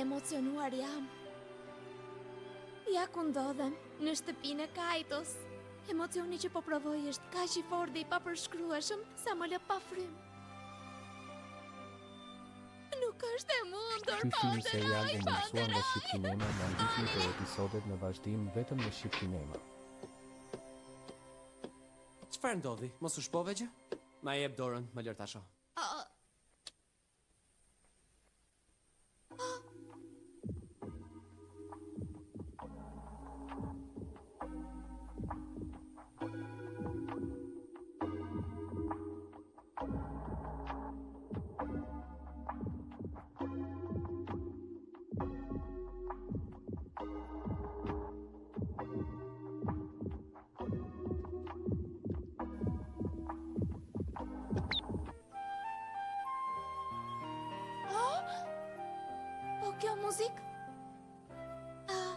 e emocionuar jam. Ja ku ndodhem, në shtëpinë e Kajtos. Emocioni që po provoj është kaq i fortë dhe i papërshkrueshëm, sa më lë pa frymë. Nuk është e mundur, Ky po film serial ëndërroj, u po mundësua nga ëndërroj. Shqip Kinema na ndiqni për episodet në vazhdim vetëm në Shqip Kinema. Çfarë ndodhi? Mos u shpove gjë? Ma jep dorën, më lër ta shoh. Oh? Po kjo muzikë? Ah.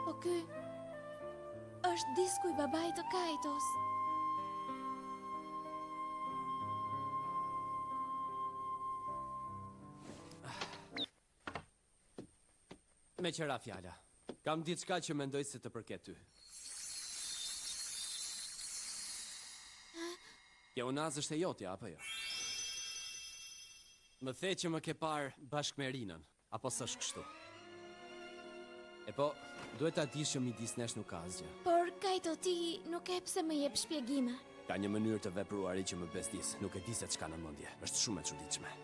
Po ky është disku i babait të Kajtos. Meqë ra fjala. Kam diçka që mendoj se të përket ty. Kjo unazë është e jotja, apo jo? Më the që më ke parë bashkë me Rinën, apo s'është kështu? E po, duhet ta dish që midis nesh nuk ka asgjë. Por Kajto ti nuk ke pse më jep shpjegime. Ka një mënyrë të vepruari që më bezdis, nuk e di se ç'ka në mendje. Është shumë e çuditshme.